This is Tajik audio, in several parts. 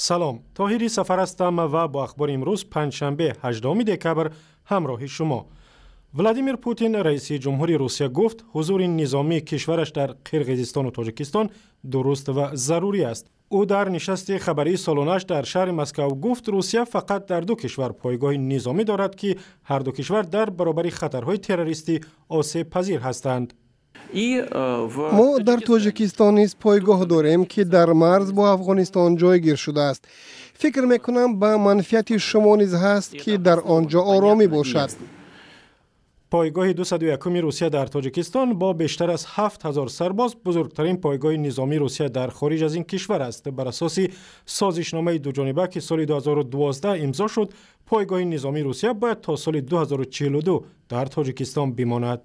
Салом, Тоҳири Сафар ҳастам ва бо ахбори имрӯз, панҷшанбе, 18 декабр, ҳамроҳи шумо. Владимир Путин, раиси ҷумҳури Русия, гуфт, ҳузури низомии кишвараш дар Қирғизистону Тоҷикистон дуруст ва зарурӣ аст. Ӯ дар нишасти хабарии солонааш дар шаҳри Москав гуфт, Русия фақат дар ду кишвар пойгоҳи низомӣ дорад, ки ҳар ду кишвар дар баробари хатарҳои террористӣ осебпазир ҳастанд. Мо дар Тоҷикистон низ пойгоҳ дорем, ки дар марз бо Афғонистон ҷойгир шудааст. Фикр мекунам, ба манфиати шумо низ ҳаст, ки дар он ҷо оромӣ бошад. Пойгоҳи 201-уми Русия дар Тоҷикистон бо бештар аз 7000 сарбоз бузургтарин пойгоҳи низомии Русия дар хориҷ аз ин кишвар аст. Бар асоси созишномаи дуҷониба, ки соли 2012 имзо шуд, пойгоҳи низомии Русия бояд то соли 2042 дар Тоҷикистон бимонад.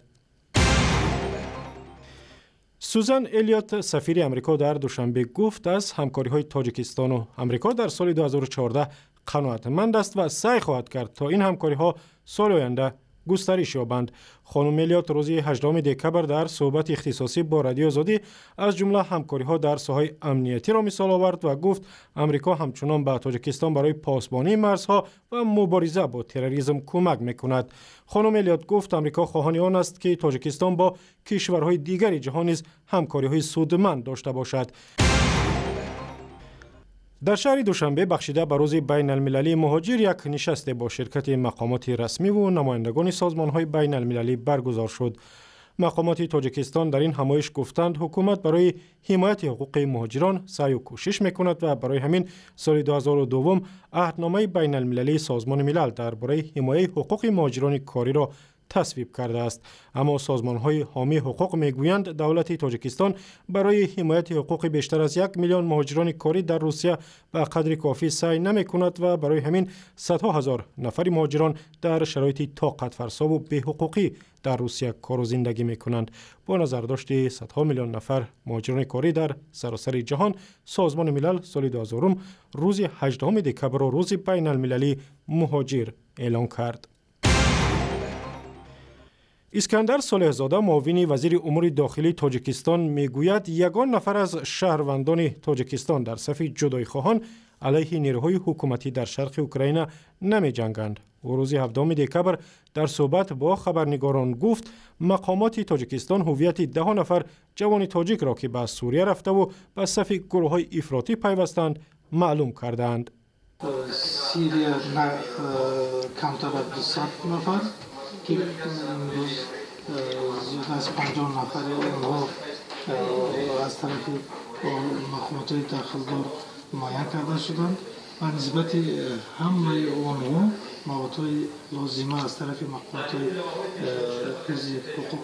Сузан Элиот, сафири Амрико дар Душанбе, гуфт, аз ҳамкориҳои Тоҷикистону Амрико дар соли 2014 қаноатманд аст ва саъй хоҳад кард, то ин ҳамкориҳо соли оянда густариш ёбанд. Хонум Элиот рӯзи 18 декабр дар суҳбати ихтисосӣ бо Радиои Озодӣ аз ҷумла ҳамкориҳо дар соҳаи амниятиро мисол овард ва гуфт, Амрико ҳамчунон ба Тоҷикистон барои посбонии марзҳо ва мубориза бо терроризм кӯмак мекунад. Хонум Элиот гуфт, Амрико хоҳони он аст, ки Тоҷикистон бо кишварҳои дигари ҷаҳон низ ҳамкориҳои судманд дошта бошад. Дар шаҳри Душанбе бахшида ба рӯзи байналмилалии муҳоҷир як нишасте бо ширкати мақомоти расмиву намояндагони созмонҳои байналмилалӣ баргузор шуд. Мақомоти Тоҷикистон дар ин ҳамоиш гуфтанд, ҳукумат барои ҳимояти ҳуқуқи муҳоҷирон саъю кӯшиш мекунад ва барои ҳамин соли 2002 аҳдномаи байналмилалии Созмони Милал дар бораи ҳимояи ҳуқуқи муҳоҷирони кориро тасвиб кардааст. Аммо созмонҳои ҳомии ҳуқуқ мегӯянд, давлати Тоҷикистон барои ҳимояти ҳуқуқи бештар аз 1 миллион муҳоҷирони корӣ дар Русия ба қадри кофӣ саъй намекунад ва барои ҳамин садҳо ҳазор нафари муҳоҷирон дар шароити тоқатфарсову беҳуқуқӣ дар Русия кору зиндагӣ мекунанд. Бо назардошти садҳо миллион нафар муҳоҷирони корӣ дар саросари ҷаҳон, Созмони Милал соли 2000 рӯзи 18 декабрро рӯзи байналмилалии муҳоҷир эълон кард. Искандар Солеҳзода, муовини вазири умури дохилии Тоҷикистон, мегӯяд, ягон нафар аз шаҳрвандони Тоҷикистон дар сафи ҷудоихоҳон алайҳи нерӯҳои ҳукуматӣ дар шарқи Украина намеҷанганд. Ӯ рӯзи 17 декабр дар суҳбат бо хабарнигорон гуфт, мақомоти Тоҷикистон ҳуввияти даҳо нафар ҷавони тоҷикро, ки ба Сурия рафтаву ба сафи гурӯҳҳои ифротӣ пайвастанд, маълум кардаанд. Сирия камтар аз 200 нафар, ки имрӯз зиёда аз 50 нафари онҳо аз тарафи мақомотҳои дахлдор муайян карда шуданд ва нисбати ҳамаи онҳо маводҳои лозима аз тарафи мақомотҳои ҳифзи ҳуқуқ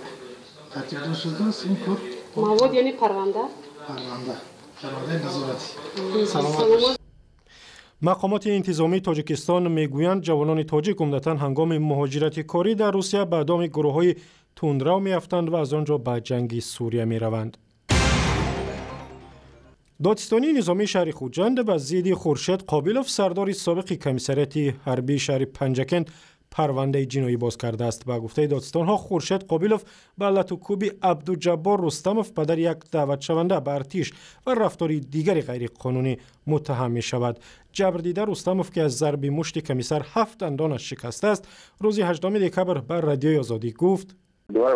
тартиб дода шудааст. Ин кор Мавод, яъне парванда? Парванда, парвандаи назоратӣ. Саломат. Мақомоти интизомии Тоҷикистон мегӯянд, ҷавонони тоҷик умдатан ҳангоми муҳоҷирати корӣ дар Русия ба доми гурӯҳҳои тундрав меафтанд ва аз он ҷо ба ҷанги Сурия мераванд. Додситонии низомии шаҳри Хуҷанд ба зидди Хуршед Қобилов, сардори собиқи комиссариати ҳарбии шаҳри Панҷакент, парвандаи ҷиноӣ боз кардааст. Ба гуфтаи додситонҳо, Хуршед Қобилов ба латукӯби Абдуҷаббор Рустамов, падари як даъватшаванда ба артиш, ва рафтори дигари ғайриқонунӣ муттаҳам мешавад. Ҷабрдида Рустамов, ки аз зарби мушти комиссар ҳафт дандонаш шикастааст, рӯзи 18 декабр ба Радиои Озодӣ гуфт: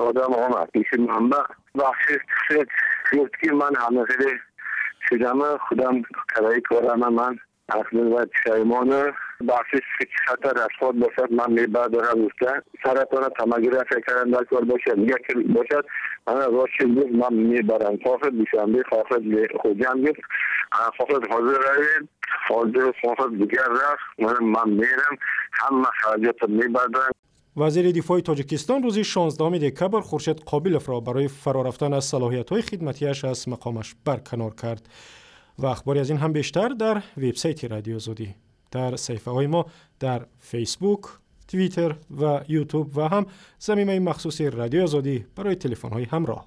Одам омад пеши манба, бахшиш гуфт, ки ман ҳамахеле шудама, худам караи корама, ман аслан ва пушаймона, бахшиш, хатар расход бошад, ман мебардорам гуфта, саратона томография кардан дар кор бошад, яке бошад, мана ростши гуфт, ман мебарам, хоҳед Душанбе, хоҳед Хуҷанд, гуфт, хоҳед ҳозир равед, ҳозир, хоҳед дигар рафт, ман мерам, ҳама хароҷотро мебардорам. Вазири дифои Тоҷикистон рӯзи 16 декабр Хуршед Қобиловро барои фаро рафтан аз салоҳиятҳои хидматиаш аз мақомаш барканор кард. Ва ахбори аз ин ҳам бештар дар вебсайти Радиои Озодӣ, дар саҳифаҳои мо дар Фейсбук, Твиттер ва Ютуб ва ҳам замимаи махсуси Радиои Озодӣ барои телефонҳои ҳамроҳ.